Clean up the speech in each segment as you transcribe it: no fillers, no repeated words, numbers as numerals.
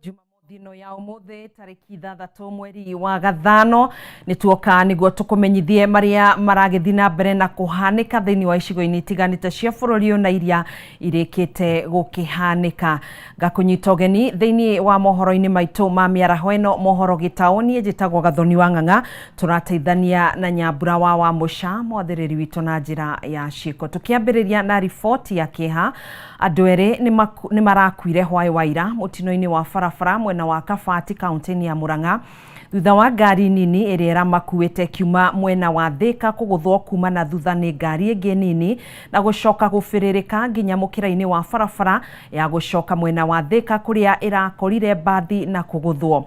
Jumamothi ĩno ya ũmũthĩ tarĩki 6 mweri wa gathano nĩ tuoka nĩguo tũkũmenyithie marĩa maragĩthiĩ na mbere na kũhanĩka thĩinĩ wa icigo-inĩ itiganĩte cia bũrũri ũyũ na iria irĩkĩte gũkĩhanĩka. Ngakũnyita ũgeni thĩinĩ wa mohoro-inĩ maitũ ma mĩaraho ĩno, mohoro gĩtaũ. Niĩ njĩtagwo Gathoni wa Ng'ang'a, tũrateithania na Nyambura wa Wamũca, mwathĩrĩri witũ na njĩra ya ciĩko. Tũkĩambĩrĩria na riboti ya kĩeha, andũ erĩ nĩ marakuire hwaĩ wa ira mũtino-inĩ wa barabara mwena wa Kabati kaunti-inĩ ya Murang'a thutha wa ngari nini ĩrĩa ĩramakuĩte kiuma mwena wa Thika kũgũthwo kuma na thutha nĩ ngari ĩngĩ nini na gũcoka gũbĩrĩrĩka nginya mũkĩra-inĩ wa barabara ya gũcoka mwena wa Thika kũrĩa ĩrakorire mbathi na kũgũthwo.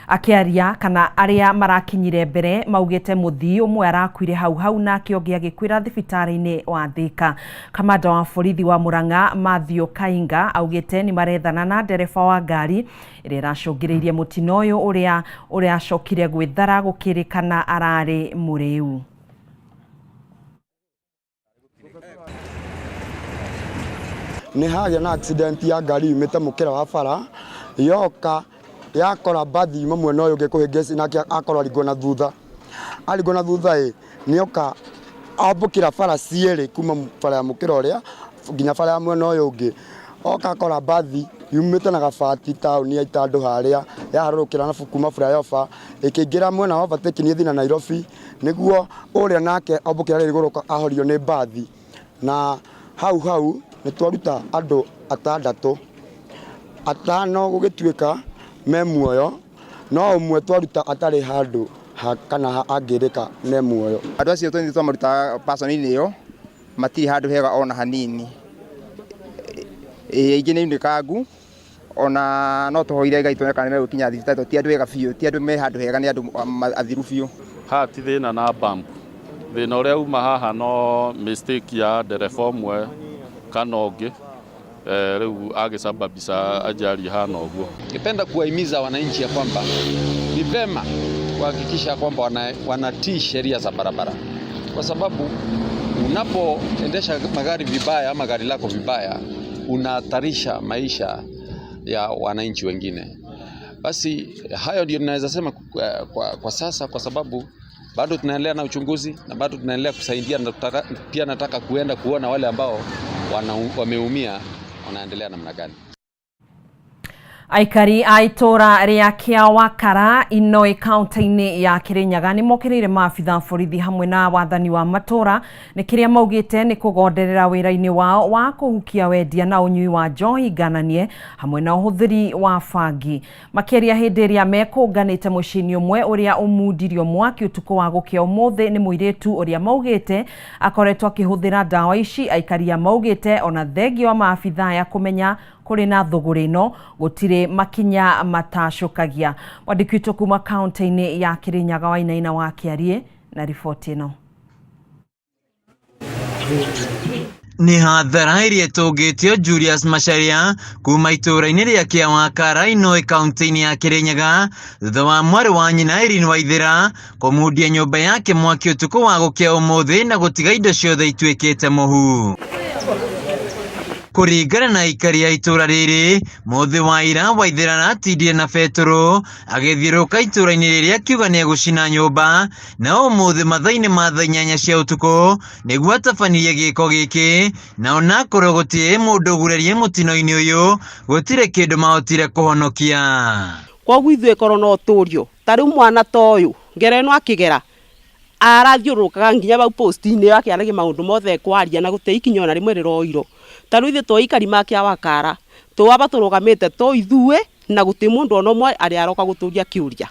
Akĩaria kana arĩa marakinyire mbere maugĩte mũthii ũmwe arakuire hau hau nake ũngĩ agĩkuĩra thibitarĩ-inĩ wa Thika. Kamanda wa borithi wa Murang'a Mathew Kainga augĩte nĩ marethana na ndereba wa ngari ĩrĩa ĩracũngĩrĩirie mũtino ũyũ ũrĩa ũracokire gwĩthara gũkĩrĩkana ararĩ mũrĩu. Nĩ hagĩa na accident ya ngari yumĩte mũkĩra wa bara yoka yakora mbathi yuma mwena ũyũ ũngĩ kũhĩngĩca nake akorwo aringwo na thutha. Aringwo na thutha ĩ, nĩoka ambũkĩra bara cierĩ kuma bara ya mũkĩra ũrĩa nginya bara ya mwena ũyũ ũngĩ. Oka akora mbathi yumĩte na Gabati taũni ya Itandũ harĩa yaharũrũkĩra na kuma flyover ĩkĩingĩra mwena wa overtake ĩthiĩ na Nairobi, nĩguo ũrĩa nake ambũkĩra rĩrĩ igũrũ ahorio nĩ mbathi. Na hau hau nĩ twaruta andũ atandatũ, atano gũgĩtuĩka me muoyo, no ũmwe twaruta atarĩ handũ ha kana angĩrĩka me muoyo. Andũ acio tũthiĩ twamaruta person-inĩ ĩyo matirĩ handũ hega ona hanini. Aingĩ nĩ unĩkangu ona no tũhoire Ngai tuone kana nĩmegũkinya thibitarĩ tondũ ti andũ ega biũ, ti andũ me handũ hega, nĩ andũ athiru biũ. Haha ti thĩna na bump, thĩna ũrĩa uma haha no mistake ya ndereba ũmwe kana ũngĩ, rĩu agĩsababisha ajali ihana ũguo. Ningependa kuwahimiza wananchi ya kwamba ni vema kuhakikisha kwamba wanatii sheria za barabara, kwa sababu unapoendesha magari vibaya ama gari lako vibaya unahatarisha maisha ya wananchi wengine. Basi hayo ndio ninaweza sema kwa sasa, kwa sababu bado tunaendelea na uchunguzi na bado tunaendelea kusaidia, na pia nataka kuenda kuona wale ambao wameumia wanaendelea namna gani. Aikari a itũra rĩa Kĩawakara Inoi kaunti-inĩ ya Kĩrĩnyaga nĩ mokĩrĩire maabitha borithi hamwe na wathani wa matũra nĩ kĩrĩa maugĩte nĩ kũgonderera wĩra-inĩ wao wa kũhukia wendia na ũnyui wa njohi ngananie hamwe na ũhũthĩri wa bangi. Makĩaria hĩndĩ ĩrĩa mekũnganĩte mũciĩ-inĩ ũmwe ũrĩa ũmundirio mwaki ũtukũ wa gũkĩa ũmũthĩ nĩ mũirĩtu ũrĩa maugĩte akoretwo akĩhũthĩra ndawa ici. Aikari a maugĩte ona thengia wa maabitha aya kũmenya kũrĩ na thũgũrĩ ĩno gũtirĩ makinya matacũkagia. Mwandĩki witũ kuma kaunti-inĩ ya Kĩrĩnyaga Wainaina wa Kĩariĩ na riboti ĩno. Nĩ hathara ĩrĩa ĩtũngĩtio Julius Macharia kuma itũũra-inĩ rĩa Kĩawakara Inoi kaunti-inĩ ya Kĩrĩnyaga thutha wa mwarĩ wa nyina Irene Waithera kũmundia nyũmba yake mwaki ũtukũ wa gũkĩa ũmũthĩ na gũtiga indo ciothe ituĩkĩte mũhu. Kũringana na aikari a itũũra rĩrĩ, mũthĩ wa ira Waithera aratindire na betũrũ agĩthiũrũrũka itũũra-inĩ rĩrĩ akiuga nĩegũcina nyũmba, na ũmũthĩ mathaa-inĩ ma thaa 8 cia ũtukũ nĩguo atabanirie gĩko gĩkĩ, na onakorwo gũtirĩ mũndũ ũgurarie mũtino-inĩ ũyũ, gũtirĩ kĩndũ mahotire kũhonokia. Koguo ithuĩ korwo no tũrio ta rĩu mwana ta ũyũ ngero ĩno akĩgera arathiũrũrũkaga nginya bau post-inĩ ĩyo akĩaragia maũndũ mothe ekwaria na gũtirĩ ikinya ona rĩmwe rĩroirwo. Ta rĩu ithuĩ twĩ aikari ma Kĩawakara twaba tũrũgamĩte to ithuĩ na gũtirĩ mũndũ ona ũmwe arĩ aroka gũtũria kĩũria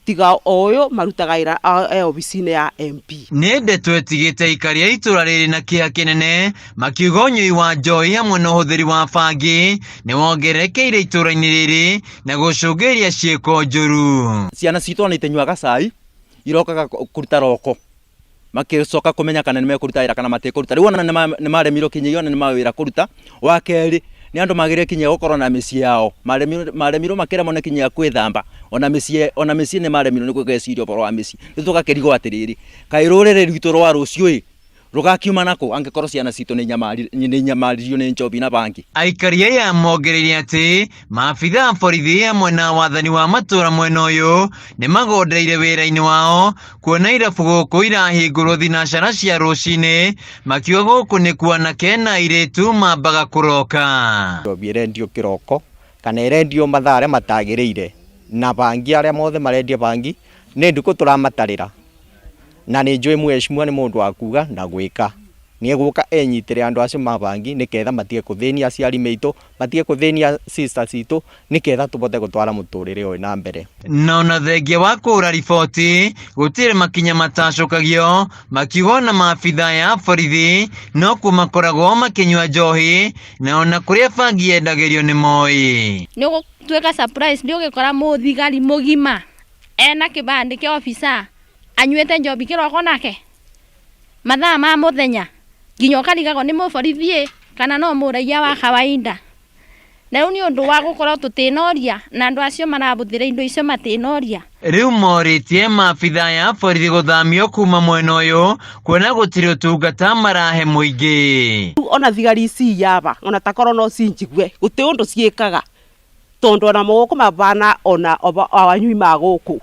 tiga o ũyũ marutaga wĩra e obici-inĩ ya MP. Nĩ ndeto ĩtigĩte aikari a itũũra rĩrĩ na kĩeha kĩnene makiuga ũnyui wa njohi hamwe na ũhũthĩri wa bangi nĩ wongererekeire itũũra-inĩ rĩrĩ na gũcũngĩrĩria ciĩko njũru. Ciana citũ ona itinyuaga cai, irokaga kũruta roko makĩcoka kũmenya kana nĩ mekũruta wĩra kana matikũruta. Rĩu ona nĩ maremirwo kinyagia ona nĩ mawĩra kũruta. Wa kerĩ nĩ andũ magĩrĩire kinya gũkorwo na mĩciĩ yao, maremirwo makĩremwo nĩ kinya gwĩthamba, ona mĩciĩ ona mĩciĩ nĩ maremirwo nĩ gwĩciria ũhoro wa mĩciĩ. Rĩu tũgakĩrigwo atĩrĩrĩ, kaĩ rũrĩrĩ rwitũ rwa rũciũ ĩ, Rũgakiuma nakũ angĩkorwo ciana citũ nĩ nyamaririo nĩ njobi na bangi? Aikari aya mongereire atĩ maabitha a borithi hamwe na wathani wa matũra mwena ũyũ nĩ magondereire wĩra-inĩ wao kuona irabu gũkũ irahingũrwo thinacara cia rũcinĩ, makiuga gũkũ nĩkuo anake na airĩtu mambaga kũroka. Njobi ĩrendio kĩroko kana ĩrendio mathaa arĩa matagĩrĩire, na bangi arĩa mothe marendia bangi nĩ ndukũ tũramatarĩra, na nĩ njũĩ mheshimiwa nĩ mũndũ wa kuga na gwĩka. Nĩ egũka enyitĩre andũ acio ma bangi nĩketha matige kũthĩnia aciari maitũ, matige kũthĩnia sisters citũ, nĩketha tũbote gũtwara mũtũrĩre ũyũ na mbere. Na ona thengia wa kũra riboti gũtirĩ makinya matacũkagio, makiuga ona maabitha ya borithi no kuo makoragwo makĩnyua njohi, na ona kũrĩa bangi yendagĩrio nĩ moĩ. Nĩ ũgũtuĩka surprise nĩ ũgĩkora mũthigari mũgima ena kĩbandĩ kĩa officer anyuĩte njobi kĩroko nake mathaa ma mũthenya, nginya ũkarigagwo nĩ mũborithi kana no mũraia wa kawaida. Na rĩu nĩ ũndũ wa gũkorwo tũtinoria na andũ acio marabũthĩra indo icio matinoria. Rĩu morĩtie maabitha ya borithi gũthamio kuma mwena ũyũ kuona gũtirĩ ũtungata marahe mũingĩ. Ona thigari ici yaba ona takorwo no cinjigue gũtirĩ ũndũ ciĩkaga, tondũ ona mũgũkũ mabana ona awanyui ma gũkũ,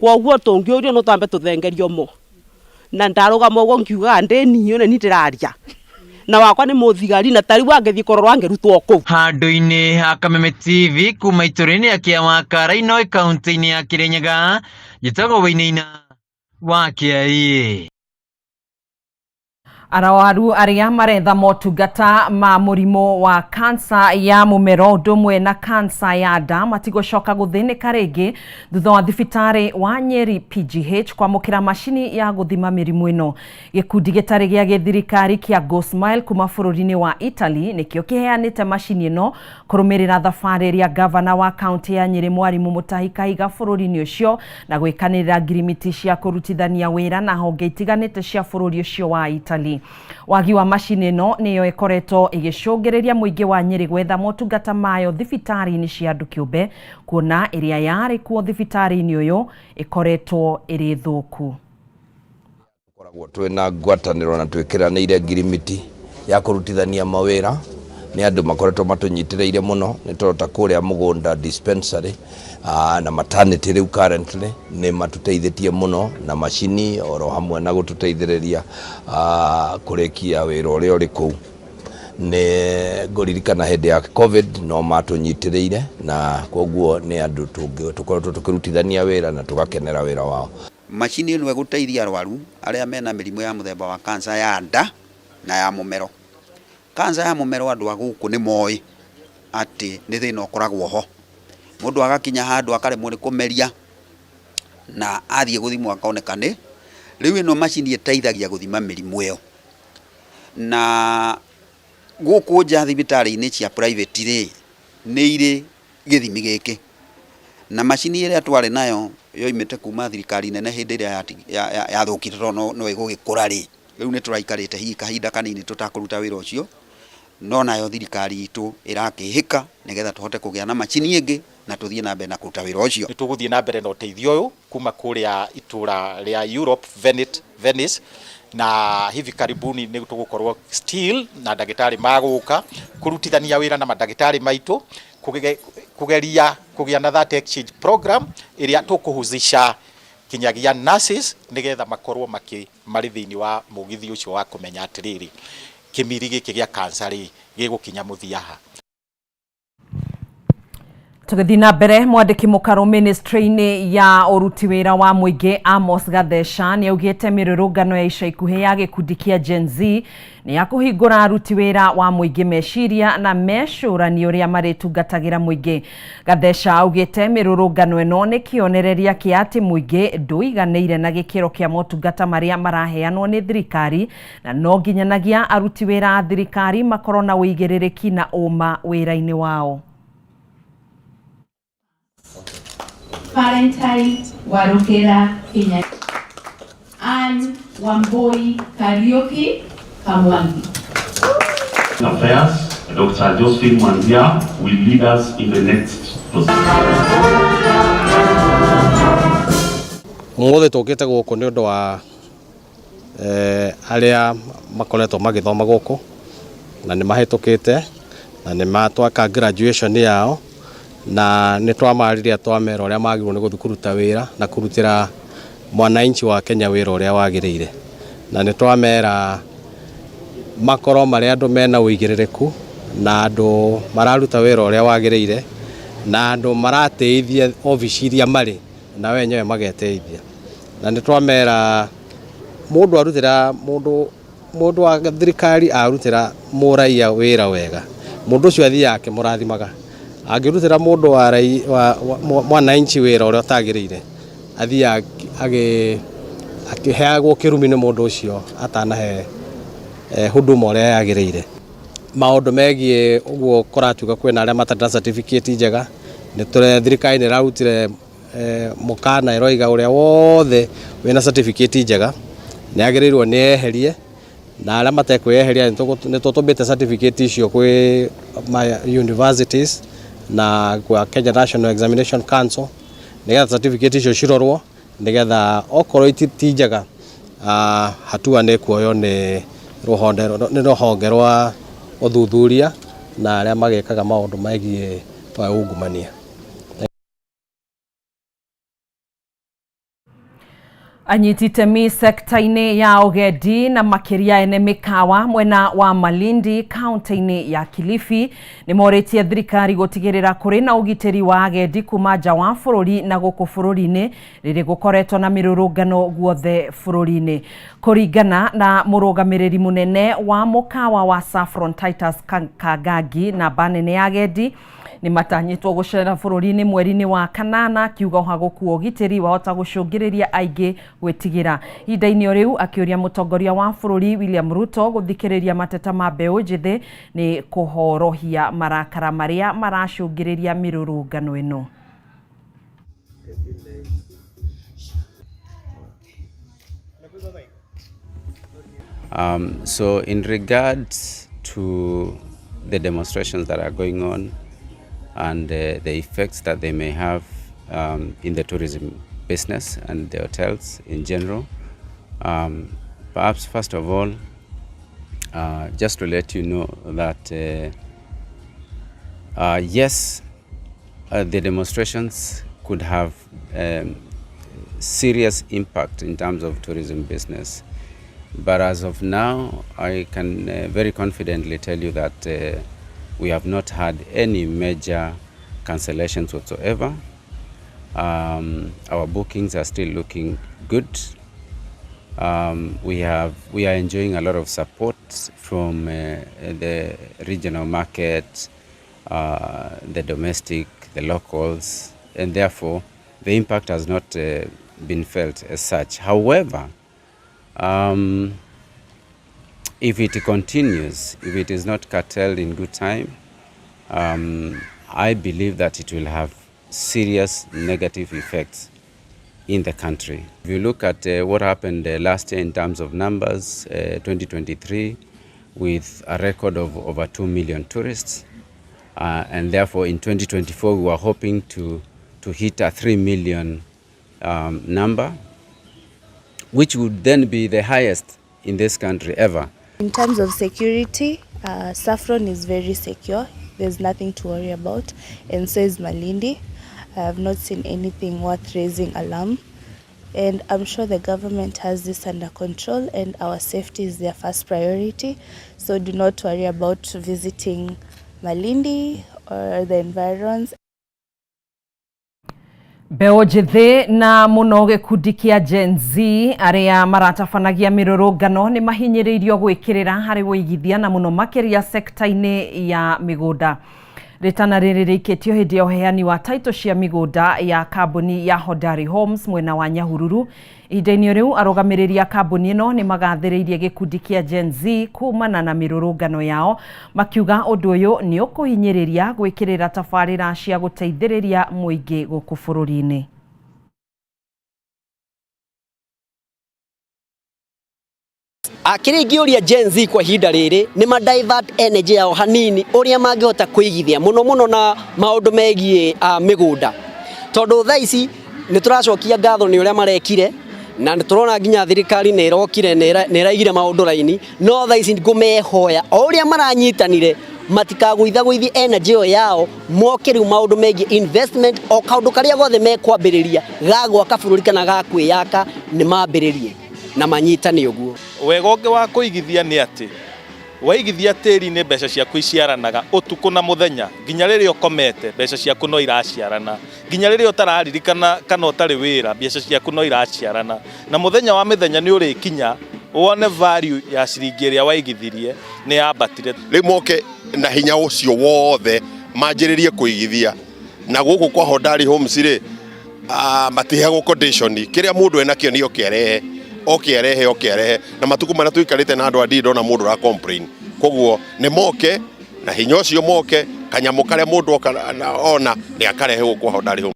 kwoguo tũngĩũrio no twambe tũthengerio mo. Na ndarũgama ũguo ngiugaga ndĩ niĩ nĩ ndĩraria na wakwa nĩ mũthigari, na tarĩu angĩthiĩ kũrorwo angĩrutwo kũu. Handũ-inĩ ha Kameme TV kuma itũra-inĩ rĩa Kĩawakara Inoi kaunti-inĩ ya Kĩrĩnyaga, njĩtagwo Wainaina wa Kĩai. Arwaru arĩa maretha motungata ma mũrimũ wa kansa ya mũmero ũndũ ũmwe na kansa ya nda matigũcoka gũthĩnĩka rĩngĩ thutha wa thibitarĩ wa Nyeri PGH kwamũkĩra macini ya gũthima mĩrimũ ĩno. Gĩkundi gĩtarĩ gĩa gĩthirikari kĩa Go Smile kuma bũrũri-inĩ wa Italy nĩkĩo kĩheanĩte macini ĩno kũrũmĩrĩra thabarĩ ĩrĩa gavana wa kaunti ya Nyeri Mwarimu Mutahi Kahiga bũrũri-inĩ ũcio na gwĩkanĩrĩra ngirimiti cia kũrutithania wĩra na honge itiganĩte cia bũrũri ũcio wa Italy. Wagi wa macini ĩno nĩyo ĩkoretwo ĩgĩcũngĩrĩria mũingĩ wa Nyeri gwetha motungata mayo thibitarĩ-inĩ cia andũ kĩũmbe, kuona ĩrĩa yarĩ kuo thibitarĩ-inĩ ũyũ ĩkoretwo ĩrĩ thũku. Tũkoragwo twĩna ngwatanĩro na twĩkĩranĩire ngirimiti ya kũrutithania mawĩra nĩ andũ makoretwo matũnyitĩrĩire mũno, nĩ tondũ ta kũrĩa mũgũnda dispensary na maternity rĩu currently nĩ matũteithĩtie mũno na macini oro hamwe na gũtũteithĩrĩria kũrĩkia wĩra ũrĩa ũrĩ kũu. Nĩ ngũririkana hĩndĩ ya COVID no matũnyitĩrĩire, na koguo nĩ andũ tũkoretwo tũkĩrutithania wĩra na tũgakenera wĩra wao. Macini ĩno ĩgũteithia arwaru arĩa mena mĩrimũ ya mũthemba wa kansa ya nda na ya mũmero. Kansa ya mũmero andũ a gũkũ nĩ moĩ atĩ nĩ thĩna ũkoragwo ho. Mũndũ agakinya handũ akaremwo nĩ kũmeria na athiĩ gũthimwo akoneka nĩ. Rĩu ĩno macini ĩteithagia gũthima mĩrimũ ĩyo. Na gũkũ nja thibitarĩ-inĩ cia private rĩ, nĩ irĩ gĩthimi gĩkĩ. Na macini ĩrĩa twarĩ nayo yoimĩte kuma thirikari nene hĩndĩ ĩrĩa yathũkire tondũ no ĩgũgĩkũra rĩ. Rĩu nĩ tũraikarĩte hihi kahinda kanini tũtakũruta wĩra ũcio, no nayo thirikari itũ ĩrakĩhĩka nĩgetha tũhote kũgĩa na macini ĩngĩ na tũthiĩ na mbere na kũruta wĩra ũcio. Nĩ tũgũthiĩ na mbere na ũteithio ũyũ kuma kũrĩa itũra rĩa Europe, Venice, na hivi karibuni nĩ tũgũkorwo still na ndagĩtarĩ magũka kũrutithania wĩra na mandagĩtarĩ maitũ kũgeria kũgĩa na that exchange program ĩrĩa tũkũhusisha kinyagia nurses nĩgetha makorwo marĩ thĩinĩ wa mũgithi ũcio wa kũmenya atĩrĩrĩ kĩmiri gĩkĩ gĩa cancer rĩ gĩgũkinya mũthia ha. Tũgĩthiĩ na mbere, mwandĩki mũkarũ ministry-inĩ ya ũruti wĩra wa mũingĩ Amos Gatheca nĩ augĩte mĩrũrũngano ya ica ikuhĩ ya gĩkundi kĩa Gen Z nĩ ya kũhingũra aruti wĩra wa mũingĩ meciria na mecũranie ũrĩa marĩtungatagĩra mũingĩ. Gatheca augĩte mĩrũrũngano ĩno nĩ kĩonereria kĩa atĩ mũingĩ ndũiganĩire na gĩkĩro kĩa motungata marĩa maraheanwo nĩ thirikari, na no nginyanagia aruti wĩra a thirikari makorwo na ũigĩrĩrĩki na ũma wĩra-inĩ wao. Valentine Warugera Kenya. Anne Wambui Kariuki Kamwangi. Affairs, Dr. Josephine Mwanzia will lead us in the next process. Umuthi tukite guku ni undu wa Arĩa makoretwo magĩthoma gũkũ na nĩ mahĩtũkĩte na nĩ matwaka graduation yao, na nĩ twamaririe twamera ũrĩa magĩrĩirwo nĩ gũthiĩ kũruta wĩra na kũrutĩra mwananchi wa Kenya wĩra ũrĩa wagĩrĩire, na nĩ twamera makorwo marĩ andũ mena ũigĩrĩrĩku na andũ mararuta wĩra ũrĩa wagĩrĩire na andũ maratĩithia obici iria marĩ na wenyewe mageteithia. Na nĩ twamera mũndũ arutĩra mũndũ wa thirikari arutĩra mũraia wĩra wega, mũndũ ũcio athiaga akĩmũrathimaga. Angĩrutĩra mũndũ wa mwananchi wĩra ũrĩa ũtagĩrĩire, athiaga akĩheagwo kĩrumi nĩ mũndũ ũcio atanahe huduma ũrĩa yagĩrĩire. Maũndũ megiĩ ũguo kũratuĩka kwĩna arĩa matarĩ na certificate njega, nĩ thirikari nĩ ĩrarutire mũkana ĩroiga ũrĩa wothe wĩna certificate njega nĩ agĩrĩirwo nĩ eherie, na arĩa matekwĩyeheria nĩ tũtũmĩte certificate icio kwĩ ma universities na kwa Kenya National Examination Council nĩgetha certificate icio cirorwo, nĩgetha okorwo ti njega, hatua nĩ kuoywo nĩ rũhonge rwa ũthuthuria na arĩa magĩkaga maũndũ megiĩ ungumania. Anyiti itemi sekta-inĩ ya ũgendi na makĩria ene mĩkawa mwena wa Malindi kaunti-inĩ ya Kilifi nĩ morĩtie thirikari gũtigĩrĩra kũrĩ na ũgitĩri wa agendi kuma nja wa bũrũri na gũkũ bũrũri-inĩ rĩrĩ gũkoretwo na mĩrũrũngano guothe bũrũri-inĩ. Kũringana na mũrũgamĩrĩri mũnene wa mũkawa wa Saffron Titus Kangangi, namba nene ya agendi nĩ matanyĩtwo gũcera bũrũri-inĩ mweri-inĩ wa kanana, akiuga ũhagũku wa ũgitĩri wahota gũcũngĩrĩria aingĩ gwĩtigĩra. Ihinda-inĩ o rĩu akĩũria mũtongoria wa bũrũri William Ruto gũthikĩrĩria mateta ma mbeũ njĩthĩ nĩ kũhorohia marakara marĩa maracũngĩrĩria mĩrũrũngano ĩno. So in regards to the demonstrations that are going on and the effects that they may have in the tourism business and the hotels in general, perhaps first of all, just to let you know that yes, the demonstrations could have serious impact in terms of tourism business. But as of now, I can very confidently tell you that we have not had any major cancellations whatsoever. Our bookings are still looking good. We are enjoying a lot of support from the regional market, the domestic, the locals, and therefore the impact has not been felt as such. However, if it continues, if it is not curtailed in good time, I believe that it will have serious negative effects in the country. If you look at what happened last year in terms of numbers, 2023, with a record of over 2 million tourists, and therefore in 2024 we were hoping to hit a 3 million number, which would then be the highest in this country ever. In terms of security, Saffron is very secure. There's nothing to worry about, and so is Malindi. I have not seen anything worth raising alarm, and I'm sure the government has this under control, and our safety is their first priority. So do not worry about visiting Malindi or the environs. Mbeũ njĩthĩ na mũno gĩkundi kĩa Gen Z arĩa maratabanagia mĩrũrũngano nĩ mahinyĩrĩirio gwĩkĩrĩra harĩ wũigithia na mũno makĩria sekta-inĩ ya mĩgũnda. Rĩtana rĩrĩ rĩikĩtio hĩndĩ ya ũheani wa taitũ cia mĩgũnda ya kambuni ya Hodari Homes mwena wa Nyahururu. Ihinda-inĩ rĩu arũgamĩrĩri a kambuni ĩno nĩ magathĩrĩirie gĩkundi kĩa Gen Z kumana na mĩrũrũngano yao, makiuga ũndũ ũyũ nĩ ũkũhinyĩrĩria gwĩkĩrĩra tabarĩra cia gũteithĩrĩria mũingĩ gũkũ bũrũri-inĩ. Kĩrĩa ingĩũria Gen Z kwa ihinda rĩrĩ nĩ ma divert energy yao hanini ũrĩa mangĩhota kwĩigithia mũno mũno na maũndũ megiĩ mĩgũnda, tondũ thaa ici nĩ tũracokia ngatho nĩ ũrĩa marekire Na nĩ tũrona nginya thirikari nĩ ĩrokire nĩ ĩraigire maũndũ raini, no thaa ici ngũmehoya o ũrĩa maranyitanire matikagũithagũithie energy ĩyo yao, moke rĩu maũndũ megiĩ investment, o kaũndũ karĩa gothe mekwambĩrĩria ga gwaka bũrũri kana ga kwĩyaka nĩ mambĩrĩrie na manyitane ũguo. Wega ũngĩ wa kũigithia nĩ atĩ waigithia tĩri-inĩ mbeca ciaku iciaranaga ũtukũ na mũthenya, nginya rĩrĩa ũkomete mbeca ciaku no iraciarana, nginya rĩrĩa ũtararirikana kana ũtarĩ wĩra mbeca ciaku no iraciarana, na mũthenya wa mĩthenya nĩ ũrĩkinya wone value ya ciringi ĩrĩa waigithirie nĩ yambatire. Rĩu moke na hinya ũcio wothe manjĩrĩrie kũigithia, na gũkũ kwa Hodari Homes rĩ, matiheagwo condition, kĩrĩa mũndũ enakĩo nĩ oke arehe, oke arehe, oke arehe, na matukũ marĩa tũikarĩte na andũ a ndirĩ ndona mũndũ ũra complain. Koguo nĩ moke na hinya ũcio, moke kanyamũ karĩa mũndũ oka ona nĩ akarehe gũkũ kwa Hodari Homes.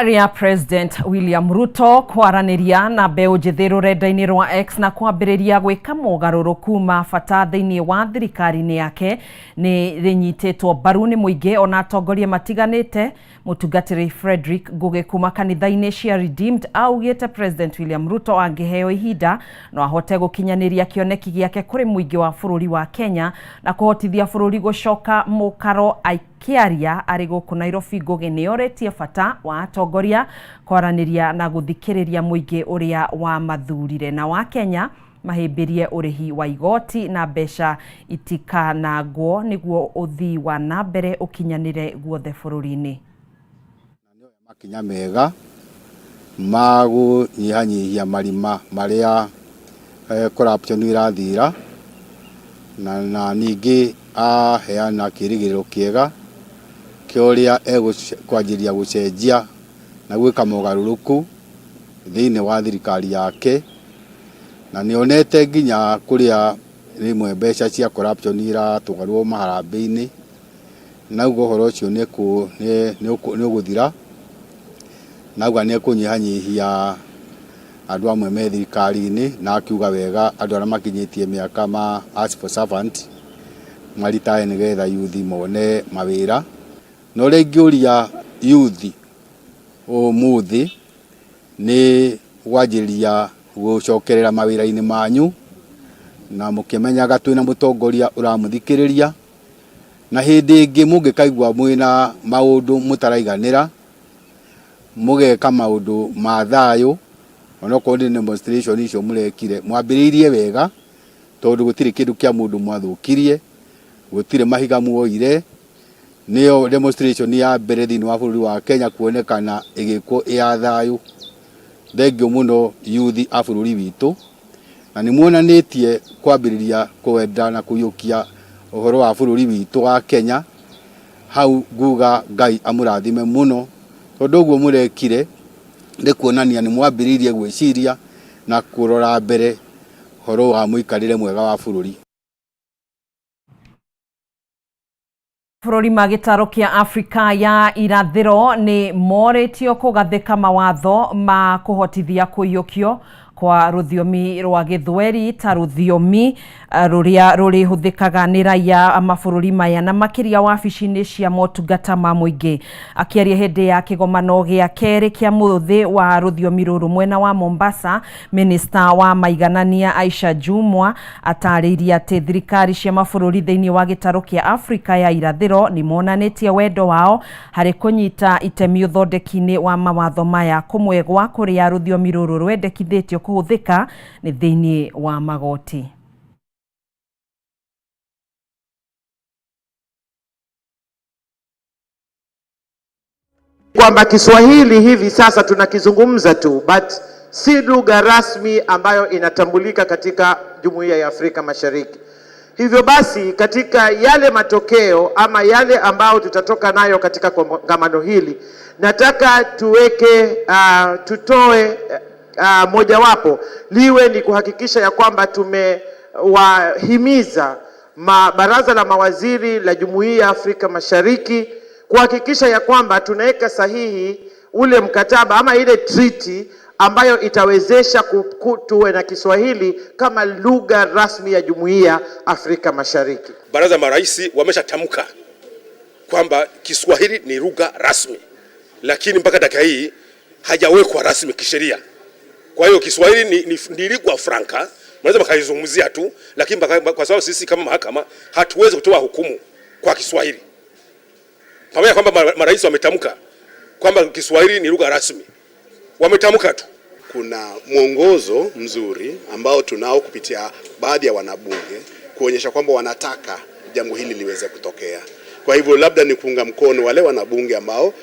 Rĩa President William Ruto kwaranĩria na mbeũ njĩthĩ rũrenda-inĩ rwa X na kwambĩrĩria gwĩka mogarũrũku ma bata thĩinĩ wa thirikari-inĩ yake nĩ rĩnyitĩtwo mbaru nĩ mũingĩ ona atongoria matiganĩte. Mũtungatĩri Frederick Ngugi kuma kanitha-inĩ cia Redeemed augĩte President William Ruto angĩheo ihinda no ahote gũkinyanĩria kĩoneki gĩake kũrĩ mũingĩ wa bũrũri wa Kenya na kũhotithia bũrũri gũcoka mũkaro. Akĩaria arĩ gũkũ Nairobi, Ngugi nĩ orĩtie bata wa atongoria kwaranĩria na gũthikĩrĩria mũingĩ ũrĩa wamathurire, na wa Kenya mahĩmbĩrie ũrĩhi wa igoti na mbeca itikanangwo nĩguo ũthii wa na mbere ũkinyanĩre guothe bũrũri-inĩ. Makinya mega ma kũnyihanyihia marima marĩa corruption irathira, na ningĩ aheana kĩrĩgĩrĩro kĩega kĩa ũrĩa ekwanjĩrĩria gũcenjia na gwĩka mogarũrũku thĩinĩ wa thirikari yake, na nĩonete nginya kũrĩa rĩmwe mbeca cia corruption iratwarwo maharambĩ-inĩ, na ũguo ũhoro ũcio nĩ ũgũthira, na auga nĩ ekũnyihanyihia andũ amwe me thirikari-inĩ, na akiuga wega andũ arĩa makinyĩtie mĩaka ma as for servant maritae nĩgetha youth mone mawĩra. Na ũrĩa ingĩũria youth ũmũthĩ nĩ kwanjĩrĩria gũcokerera mawĩra-inĩ manyu, na mũkĩmenyaga twĩna mũtongoria ũramũthikĩrĩria, na hĩndĩ ĩngĩ mũngĩkaigua mwĩna maũndũ mũtaraiganĩra mũgeka maũndũ ma thayũ, onokorwo nĩ demonstration icio mũrekire mwambĩrĩirie wega, tondũ gũtirĩ kĩndũ kĩa mũndũ mwathũkirie, gũtirĩ mahiga muoire. Nĩyo demonstration ya mbere thĩinĩ wa bũrũri wa Kenya kuonekana ĩgĩkwo ĩ ya thayũ. Thengiũ mũno youth a bũrũri witũ, na nĩ muonanĩtie kwambĩrĩria kwenda na kũiyũkia ũhoro wa bũrũri witũ wa Kenya. Hau nguga Ngai amũrathime mũno, tondũ ũguo mũrekire nĩ kuonania nĩ mwambĩrĩirie gwĩciria na kũrora mbere ũhoro wa mũikarĩre mwega wa bũrũri. Bũrũri ma gĩtarũ kĩa Afrika ya irathĩro nĩ morĩtio kũgathĩka mawatho ma kũhotithia kũiyũkio kwa rũthiomi rwa Gĩthweri ta rũthiomi rũrĩa rũrĩhũthĩkaga nĩ raia a mabũrũri maya, na makĩria wabici-inĩ cia motungata ma mũingĩ. Akĩaria hĩndĩ ya kĩgomano gĩa kerĩ kĩa mũthĩ wa rũthiomi rũrũ mwena wa Mombasa, Minista wa maiganania Aisha Jumwa atarĩirie atĩ thirikari cia mabũrũri thĩinĩ wa gĩtarũ kĩa Afrika ya irathĩro nĩ monanĩtie wendo wao harĩ kũnyita itemi ũthondeki-inĩ wa mawatho maya, kũmwe gwa kũrĩa rũthiomi rũrũ rwendekithĩtio kũhũthĩka nĩ thĩinĩ wa magoti. Kwamba Kiswahili hivi sasa tunakizungumza tu, but si lugha rasmi ambayo inatambulika katika Jumuiya ya Afrika Mashariki. Hivyo basi katika yale matokeo ama yale ambayo tutatoka nayo katika kongamano hili, nataka tuweke tutoe mojawapo liwe ni kuhakikisha ya kwamba tumewahimiza baraza la mawaziri la Jumuiya ya Afrika Mashariki kuhakikisha ya kwamba tunaweka sahihi ule mkataba ama ile treaty ambayo itawezesha tuwe na Kiswahili kama lugha rasmi ya Jumuiya Afrika Mashariki. Baraza marais wameshatamka kwamba Kiswahili ni lugha rasmi, lakini mpaka dakika hii hajawekwa rasmi kisheria. Kwa hiyo Kiswahili ni lingua franca, mnaweza mkaizungumzia tu, lakini kwa sababu sisi kama mahakama hatuwezi kutoa hukumu kwa Kiswahili, pamoja kwamba marais wametamka kwamba Kiswahili ni lugha rasmi, wametamka tu. Kuna mwongozo mzuri ambao tunao kupitia baadhi ya wanabunge kuonyesha kwamba wanataka jambo hili liweze kutokea. Kwa hivyo labda ni kuunga mkono wale wanabunge ambao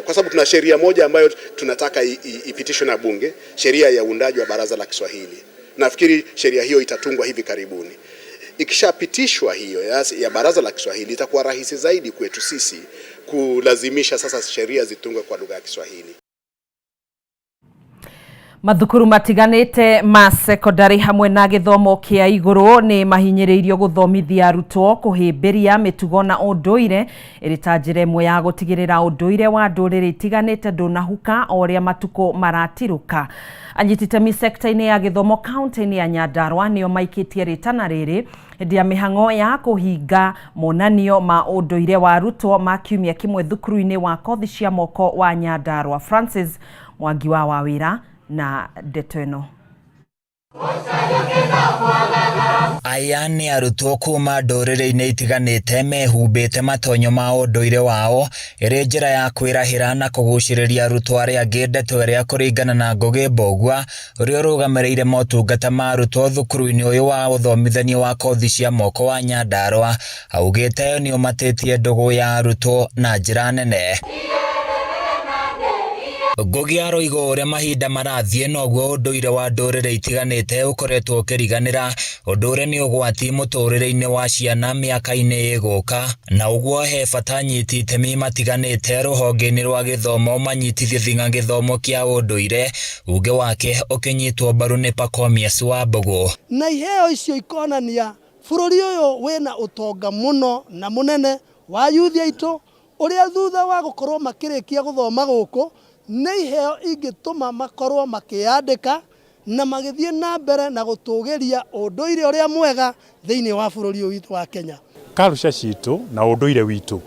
kwa sababu tuna sheria moja ambayo tunataka ipitishwe na bunge, sheria ya uundaji wa Baraza la Kiswahili. Nafikiri sheria hiyo itatungwa hivi karibuni. Ikishapitishwa hiyo ya Baraza la Kiswahili, itakuwa rahisi zaidi kwetu sisi kulazimisha sasa sheria zitungwe kwa lugha ya Kiswahili. Mathukuru matiganĩte ma sekondari hamwe na gĩthomo kĩa igũrũ nĩ mahinyĩrĩirio gũthomithia arutwo kũhĩmbĩria mĩtugo na ũndũire ĩrĩ ta njĩra ĩmwe ya gũtigĩrĩra ũndũire wa ndũrĩrĩ itiganĩte ndũnahuka o ũrĩa matukũ maratirũka. Anyiti itemi sekta-inĩ ya gĩthomo kaunti-inĩ ya Nyandarua nĩo maikĩtie rĩtana rĩrĩ hĩndĩ ya mĩhang'o ya kũhinga monanio ma ũndũire wa arutwo ma kiumia kĩmwe thukuru-inĩ wa kothi cia moko wa Nyandarua. Francis Mwangi wa Wawĩra na ndeto ĩno. Aya nĩ arutwo kuma ndũrĩrĩ-inĩ itiganĩte mehumbĩte matonyo ma ũndũire wao ĩrĩ njĩra ya kwĩrahĩra na kũgucĩrĩria arutwo arĩa angĩ, ndeto ĩrĩa kũringana na Ngũgĩ Mbũgua ũrĩa ũrũgamĩrĩire motungata ma arutwo thukuru-inĩ ũyũ wa ũthomithania wa kothi cia moko wa Nyandarua augĩte nĩ ũmatĩtie ndũgũ ya arutwo na njĩra nene. Ngugi aroiga ũrĩa mahinda marathiĩ noguo ũndũire wa ndũrĩrĩ itiganĩte ũkoretwo ũkĩriganĩra, ũndũ ũrĩa nĩ ũgwati mũtũrĩre-inĩ wa ciana mĩaka-inĩ ĩgũka, na ũguo he bata anyiti itemi matiganĩte rũhonge-inĩ rwa gĩthomo manyitithie thing'a gĩthomo kĩa ũndũire, uge wake ũkĩnyitwo mbaru nĩ Pachomius Wambugu. Na iheo icio ikonania bũrũri ũyũ wĩna ũtonga mũno na mũnene wa yuthi aitũ ũrĩa thutha wa gũkorwo makĩrĩkia gũthoma gũkũ nĩ iheo ingĩtũma makorwo makĩyandĩka na magĩthiĩ na mbere na gũtũgĩria ũndũire ũrĩa mwega thĩinĩ wa bũrũri ũyũ witũ wa Kenya. Culture citũ na ũndũire witũ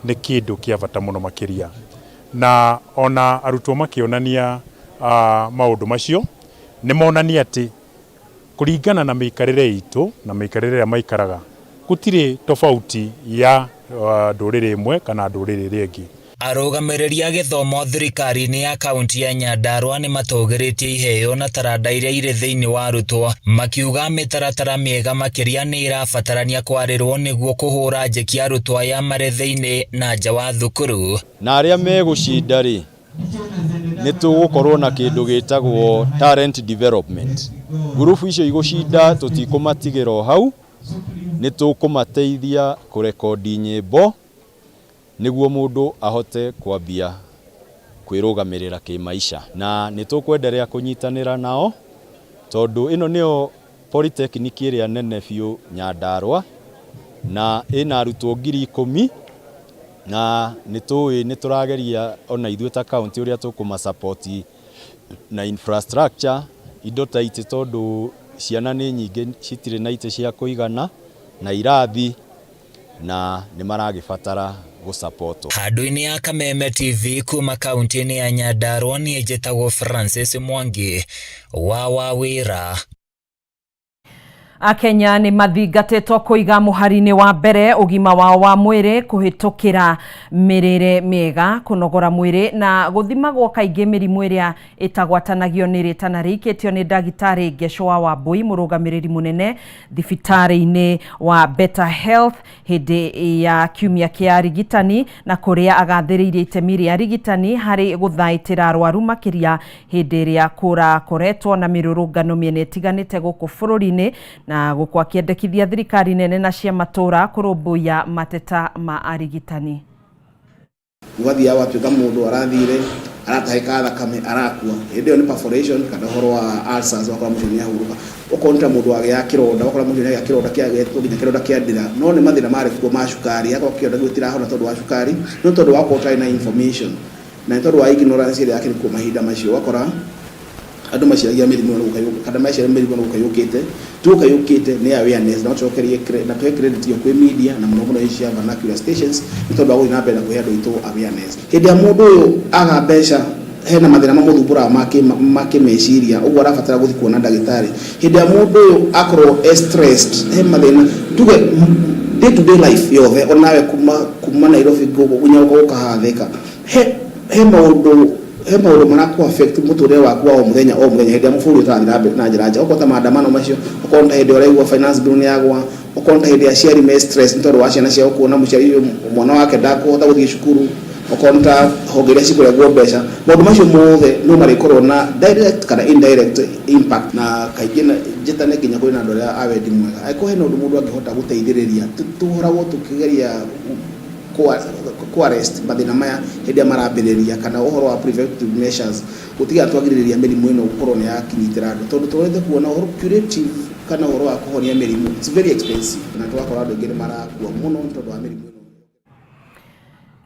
nĩ kĩndũ kĩa bata mũno makĩria, na ona arutwo makĩonania maũndũ macio nĩ monania atĩ kũringana na mĩikarĩre itũ na mĩikarĩre ĩrĩa maikaraga gũtirĩ tofauti ya ndũrĩrĩ ĩmwe kana ndũrĩrĩ ĩrĩa ĩngĩ. Arũgamĩrĩri a gĩthomo thirikari-inĩ ya kaunti ya Nyandarua nĩ matũgĩrĩtie iheo na taranda iria irĩ thĩinĩ wa arutwo, makiuga mĩtaratara mĩega makĩria nĩ ĩrabatarania kwarĩrwo nĩguo kũhũra njeki arutwo aya marĩ thĩinĩ na nja wa thukuru. Na arĩa megũcinda rĩ, nĩ tũgũkorwo na kĩndũ gĩtagwo talent development. Ngurubu icio igũcinda tũtikũmatigĩra o hau, nĩ tũkũmateithia kũrekondi nyĩmbo nĩguo mũndũ ahote kwambia kwĩrũgamĩrĩra kĩmaica, na nĩ tũkwenderea kũnyitanĩra nao tondũ ĩno nĩyo polytechnic ĩrĩa nene biũ Nyandarua na ĩna arutwo 10,000, na nĩ tũĩ nĩ tũrageria ona ithuĩ ta county ũrĩa tũkũmasupport na infrastructure indo ta itĩ, tondũ ciana nĩ nyingĩ citirĩ na itĩ cia kũigana na irathi na nĩ maragĩbatara gũsapotwo. Handũ-inĩ ya Kameme TV kuma kaunti-inĩ ya Nyandarua niĩ njĩtagwo Francis Mwangi wa Wawĩra. Akenya nĩ mathingatĩtwo kũiga mũhari-inĩ wa mbere ũgima wao wa mwĩrĩ kũhĩtũkĩra mĩrĩre mĩega, kũnogora mwĩrĩ na gũthimagwo kaingĩ mĩrimũ ĩrĩa ĩtagwatanagio nĩ rĩtana rĩikĩtio nĩ ndagĩtarĩ Ngecwa Wambui, mũrũgamĩrĩri mũnene thibitarĩ-inĩ wa Better Health hĩndĩ ya kiumia kĩa arigitani, na kũrĩa agathĩrĩirie itemi rĩa arigitani harĩ gũthaitĩra arwaru makĩria hĩndĩ ĩrĩa kũrakoretwo na mĩrũrũngano mĩena ĩtiganĩte gũkũ bũrũri-inĩ, na gũkũ akĩendekithia thirikari nene na cia matũra kũrũmbũiya mateta ma arigitani. Ũgathiaga watuĩka mũndũ arathire aratahĩka thakame arakua, hĩndĩ ĩyo nĩ perforation kana ũhoro wa ulcers, wakora mũndũ nĩ ahurũka. Okorwo nĩ ta mũndũ wagĩa kĩronda, wakora mũndũ nĩ agĩa kĩronda kĩa getwo nginya kĩronda kĩa ndĩra, no nĩ mathĩna marĩ kuo ma cukari, akorwo kĩronda kĩu gĩtirahona tondũ wa cukari, no tondũ wa gũkorwo ũtarĩ na information na nĩ tondũ wa ignorance ĩrĩa yakĩrĩ kuo mahinda macio, ũgakora andũ maciragia mĩrimũ ĩno gũka kana meciria mĩrimũ ĩno gũka yũkĩte, ti gũka yũkĩte, nĩ awareness, na tũcokerie na tũhe credit ĩyo kwĩ media na mũno mũno ici cia vernacular stations nĩ tondũ wa gũthiĩ na mbere na kũhe andũ aitũ awareness. Hĩndĩ ya mũndũ ũyũ aga mbeca Hena mathĩna mamũthumbũraga ma kĩmeciria, ũguo arabatara gũthiĩ kuona ndagĩtarĩ. Hĩndĩ ĩrĩa mũndũ ũyũ akorwo e stressed, he mathĩna tuge day to day life yothe, onawe kuma Nairobi nginya gũka haha Thika, he maũndũ marakũ affect mũtũrĩre waku wa o mũthenya o mũthenya. Hĩndĩ ĩrĩa bũrũri ũtarathiĩ na mbere na njĩra njega, okorwo ta maandamano macio, okorwo ta hĩndĩ ĩrĩa ũraigua finance bill nĩ yagwa, okorwo ta hĩndĩ ĩrĩa aciari me stress nĩ tondũ wa ciana ciao, kuona mũciari ũyũ mwana wake ndakũhota gũthiĩ cukuru, okorwo nĩ ta honge iria cikũrengwo mbeca, maũndũ macio mothe no marĩkorwo na direct kana indirect impact. Na kaingĩ njĩtane nginya kũrĩ na andũ arĩa a wendi mwega, angĩkorwo hena ũndũ mũndũ angĩhota gũteithĩrĩria, tũhoragwo tũkĩgeria ku arrest mathĩna maya hĩndĩ ĩrĩa marambĩrĩria, kana ũhoro wa preventive measures, gũtiga twagirĩrĩria mĩrimũ ĩno gũkorwo nĩ yakinyitĩra andũ, tondũ tũrorete kuona ũhoro curative kana ũhoro wa kũhonia mĩrimũ, it's very expensive, na tũgakora andũ aingĩ nĩ marakua mũno nĩ tondũ wa mĩrimũ ĩno.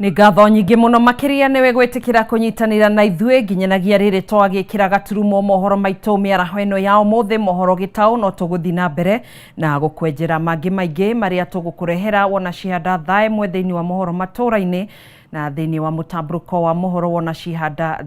Nĩ ngatho nyingĩ mũno makĩria nĩwe gwĩtĩkĩra kũnyitanĩra na ithuĩ nginyanagia rĩrĩ twagĩkĩra gaturumo mohoro maitũ mĩaraho ĩno ya ũmũthĩ. Mohoro gĩtaũ no tũgũthiĩ na mbere na gũkwenjera mangĩ maingĩ marĩa tũgũkũrehera wona cihanda thaa 1 thĩinĩ wa mohoro matũra-inĩ na thĩinĩ wa mũtambũrũko wa mohoro wona cihanda.